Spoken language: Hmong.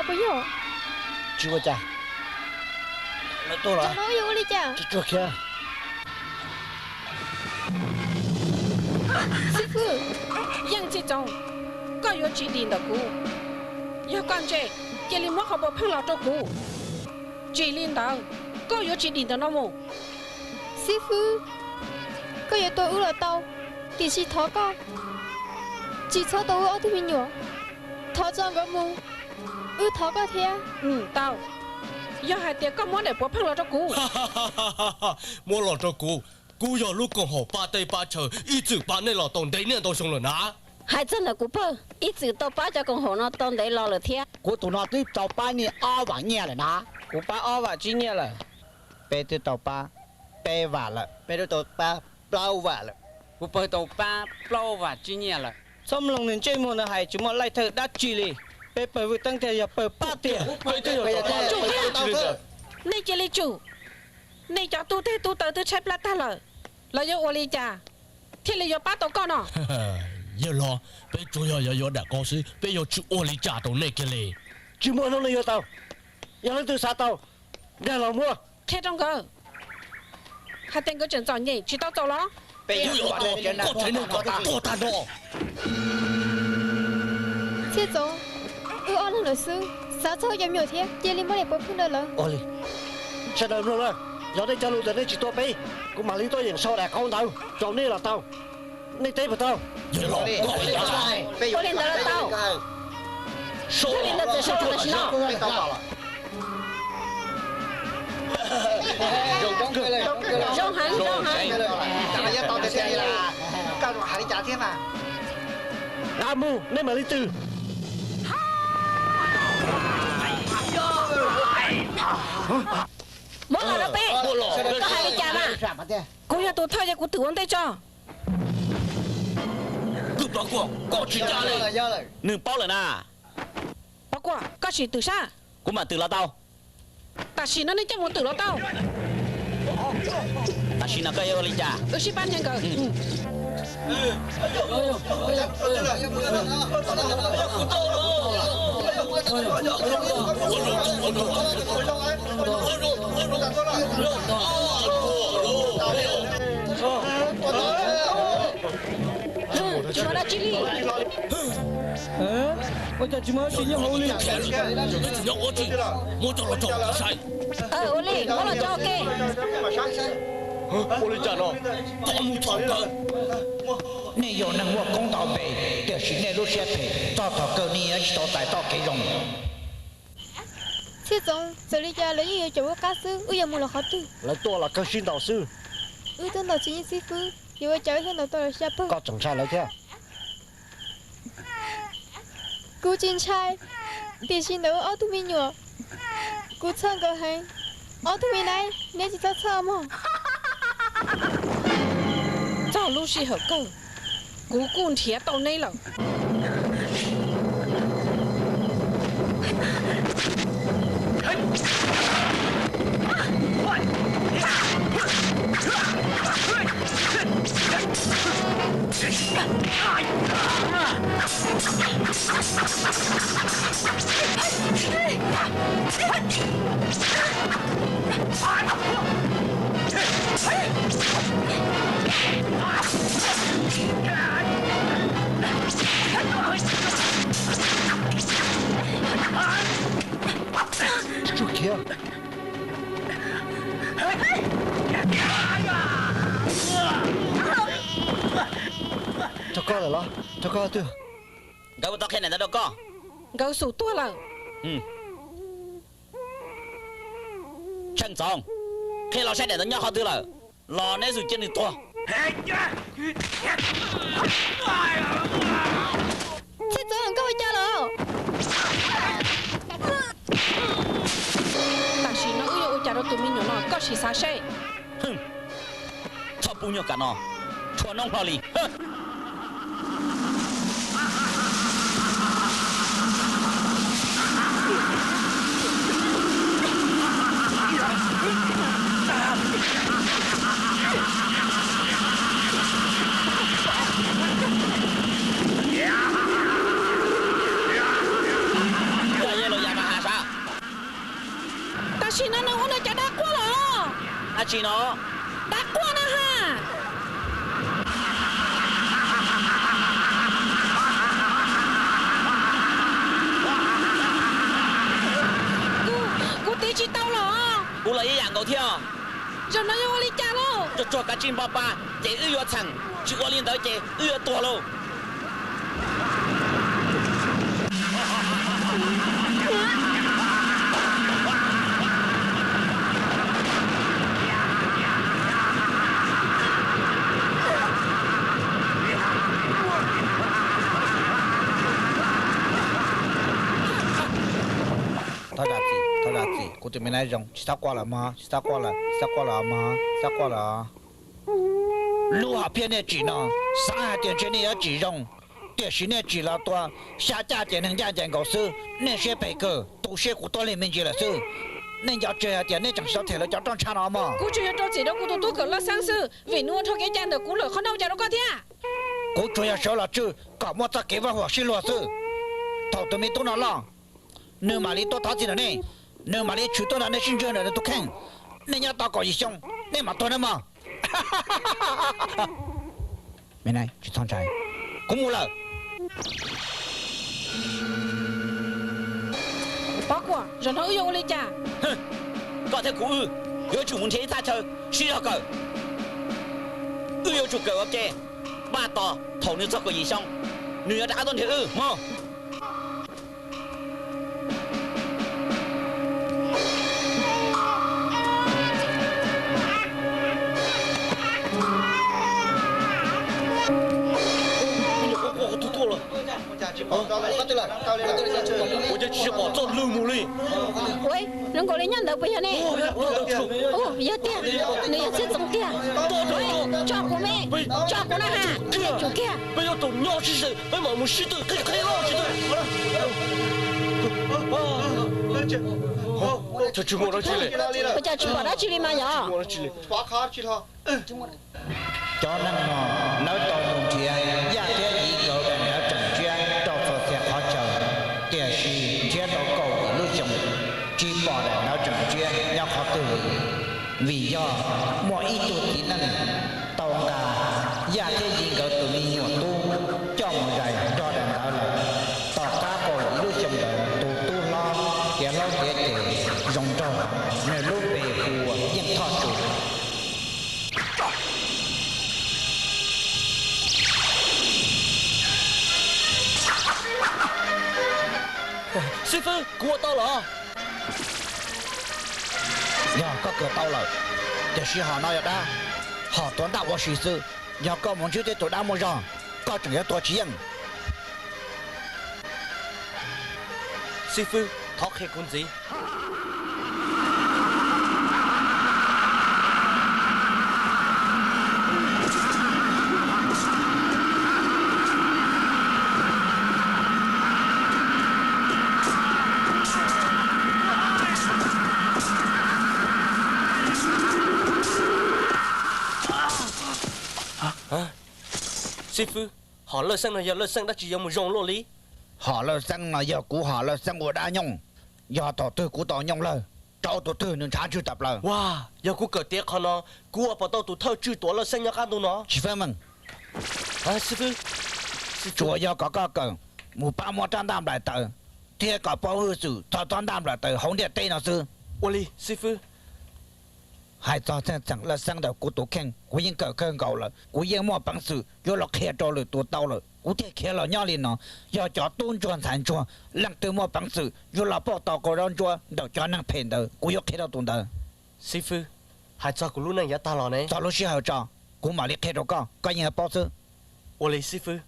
Puas yog? Tsis ua cas. Lawv tuaj los. Cov no yog ua li cas? Tsuag tsuag khiav. Xib fwb, Yeej Txhiaj Txoov, koj yuav tsis dim ntawm kuv. Yog koj ntse, cia li muab qhov puav pheej los rau kuv. Tsis li ntawd, koj yuav tsis dim ntawm no mus. Xib fwb, koj yuav tua wb los tau, tiam sis thov koj tsis txhob tua wb ob tug me nyuam. Thov tso nkawd mus, wb thov koj thiab. Tau, yog hais tias koj muab daim puav pheej los rau kuv. Muab los rau kuv. Kuv yog lub koom haum pab teb pab chaw, ib txwm pab nej los tau ntev niaj ntau xyoo lawm na. Hais txog ntawm kuv pawg, ib txwm tau pab cov koom haum no tau ntev los lawm thiab. Kuv tus no twb tau pab nej ob vam nyiaj lawm na. Kuv pab ob vam tsib nyiaj lawm. Peb twb tau pab peb vam lawm. Peb twb tau pab plaub vam lawm. Kuv pawg tau pab plaub vam tsib nyiaj lawm. Txhob mloog nws ntsej muag ntawd hais tsis muaj laij thawj dab tsi li. Peb pawg Vwj Teeb thiaj yog pawg pab tiag. Nej cia li tsum. Nej cov tub teg tub taw twb tshaib plab tag lawm, los yuav ua li cas thiaj li yuav pab tau koj no? Yawg hlob, peb tsuas yog yuav yuav daim qhov xwb, peb yuav tsis ua li cas rau nej kiag li. Tsis muaj hnub nej yuav tau. Yog leej twg xav tau, nkag los muab. Qhia rau nkawd hais tias nkawd tseem txom nyem tsis tau txaus los? Koj tsev neeg kom tuag tag nrho. Txhiaj Txoov, wb ob leeg lawm xwb, xav txog cov me nyuam thiab, cia li muab daim puav pheej rau lawv. Sawv daws mloog na, yog nej cog lus tias nej tsis tua peb, kuv mam li tuaj yeem sau daim qhov ntawd rau nej los tau. Nej teb puas tau? Ua li ntawd los tau. Ua li ntawd txawm sau los tam sim no. Zoo heev, zoo heev. Nqa mus, nej mam li twg. Muab los rau peb. Koj hais li cas mas? Kuv yog tus thawj ces kuv twm ua ntej tso. Kwv Pov Kuam, koj tsis cas li. Nws paub lawm na. Pov Kuam, koj sim twm sab. Kuv mam twm los tau. Tam sim no nej coj mus twm los tau. Tam sim no koj yuav ua li cas? Wb sib pab nrhiav nkawd. Tsis muaj dab tsi li. Ua cas tsis muaj dab tsi nyob hauv li? Nyob ua tsi, muab coj los tso saib. Ua li, muab los tso ua ke. Ua li cas no? Txhob mus txhom nkawd. Nej yog neeg muaj koob nto npe, tiam sis nej lub siab phem, txog thaum kawg nej yuav tsis tau txais txoj kev zoo. Txhiaj Txoov, txawm li cas lawv yeej yuav caum wb qab xwb, wb yuav mus lawm qhov twg? Lawv tuaj los kawg sib ntaus xwb. Wb twb ntaus tsis yeej xib fwb, yuav ua cas wb thiaj ntaus tau lawv xya pawg? Koj tseem ntshai lawv thiab? Kuv tsis ntshai, tiam sis ntawm wb ob tug me nyuam, kuv txhawj nkawd heev. Ob tug me nab, neb tsis txhob txhawj mog. Txog lub sij hawm kawg, kuv kuj nrhiav tau neb lawm. Tsuag khiav. Raug koj lawm los? Raug koj twg? Nkawd ua tau qhia daim ntawd rau koj. Nkawd xum tuag lawm. Tsheej Txoov, qhia los saib daim ntawd nyob qhov twg lawm, los neb xum cia nws tuag. Txhiaj Txoov, koj ua cas lawm? Tam sim no wb yuav ua cas rau tus me nyuam no, koj sim xav seb. Txhob pub nyuag kam no, tshua noob hlo li. Tsis no. Dab quaj na ha. Kuv, kuv tiv tsis tau los. Kuv los ib yam nkaus thiab. Zaum no yuav ua li cas lauj? Tsuag tsuag kav tsij npaj pab ces wb yuav txheem, tsis ua li ntawd ces wb yuav tuag lauj. Thov zam txim, thov zam txim, kuv tus me nab zoo, tsis txhob quaj lawm mog, tsis txhob quaj lawm, tsis txhob quaj lawm mog, tsis txhob quaj lawm. Lub hom phiaj nej tsim no, xav hais tias ntshe nej yuav tsim zoo, tiam sis nej tsim los tua xya caj ces neeg ncaj ncees nkaus xwb. Nej siab phem kawg, tu siab kuv tuag li me ntsis lawm xwb. Nej nco tseg hais tias nej tseem tsis tau them lawv cov roj ntsha no mog. Kuv tsuas yog rau txim rau kuv tus tub kawm laj xeeb xwb, vim nws ua dhau kev cai ntawm kuv lawm, qhov no ua cas rau koj thiab? Kuv tsuas yog sawv los tswj kom muaj txoj kev vaj huam sib luag xwb. Thaum tus me tub no loj, nws mam li tuaj thov txim rau nej, nws mam li tshwm tuaj nrog nej sib ntsib ntawm nws tus kheej. Nej nyob tau kaum yim xyoo, nej mam tuag nawb mog. Me nab, tsis txhob ntshai, kuv mus lawm. Pov Kuam, zaum no wb yuav ua li cas? Koj thiab kuv wb yuav tsum mus nrhiav ib thaj chaw sib zog kawm. Wb yuav tsum kawm ua ke, npaj tos thaum nws txog kaum yim xyoo, nws yuav rov qab tuaj nrhiav wb mog. Ua cas tsis pom txoj lwg mus li? Ua, zoo nkaus li nyob ntawd puas yog ne? Yog tiag, nws yog Txhiaj Txoov tiag. Tso kuv me, tso kuv na ha, tsum kiag. Peb yuav tsum nyob sib se, peb mam mus sib tw qhib qhib loj sib tw. Ua cas tsis pom dab tsi li mas yog? Cov neeg no lawv tau mus nrhiav Yaj thiab Yiv nkawd daim ntawv tseem ntsiab rau txhua txhia qhov chaw, tiam sis nrhiav tau kaum yim lub xyoo tsis pom daim ntawv tseem ntsiab nyob qhov twg li. Vim yog muaj ib tug txiv neej tau nqa Yaj thiab Yiv nkawd tus me nyuam tub coj mus zais nrog daim ntawv lawm. Tom qab kaum yim lub xyoo ntawd tus tub hlob tiav hlob tiav ces zoo nraug, nws lub npe hu ua Yeej Thoj Tsu. Xib fwb, kuv ua tau los? Yog koj kawm tau lawm, tiam sis hom no yog dab, hom tuav ntaj ua si xwb. Yog koj mus ntsib tej tus dab muaj zog, koj tseem yuav tuag tsis yeej. Xib fwb, thov qhia kuv ntxiv. Xib fwb, hom lawj xeeb no yog lawj xeeb dab tsi yuav mus zoo luaj li? Hom lawj xeeb no yog kuv hom lawj xeeb ua dab nyooj. Yog thaum twg kuv tau nyooj lawg, rau tus twg nws ntshav ntswg tawm plaws. Ua, yog kuv kawm tiav qhov no, kuv ua puas tau tus thawj tswj tuam lawj xeeb nyob qab ntuj no? Tsis feeb meej. Tsuas yog kom koj kawm mus pab muab rab ntaj nplaim taws thiab kom paub hwj xwm txog tsob ntaj nplaim taws hauv ntiaj teb no xwb. Ua li xib fwb. Hais txog txheej txheem lawj xeeb ntawm kuv tus kheej, kuv yeej kawm kawg nkaus lawm, kuv yeej muaj peev xwm yuav los qhia rau lwm tus tau lawm. Kuv thiaj khiav los nyob li no. Yog cov tub ntsuag ntxhais ntsuag leej twg muaj peev xwm yuav los pauj tau qhov zaub ntsuab ntawm cov neeg phem ntawd, kuv yuav qhia rau tus ntawd. Xib fwb, hais txog kuv lub neej yav tag los ne? Txog lub sij hawm tso, kuv mam li qhia rau koj, koj yeej yuav paub xwb. Ua li xib fwb.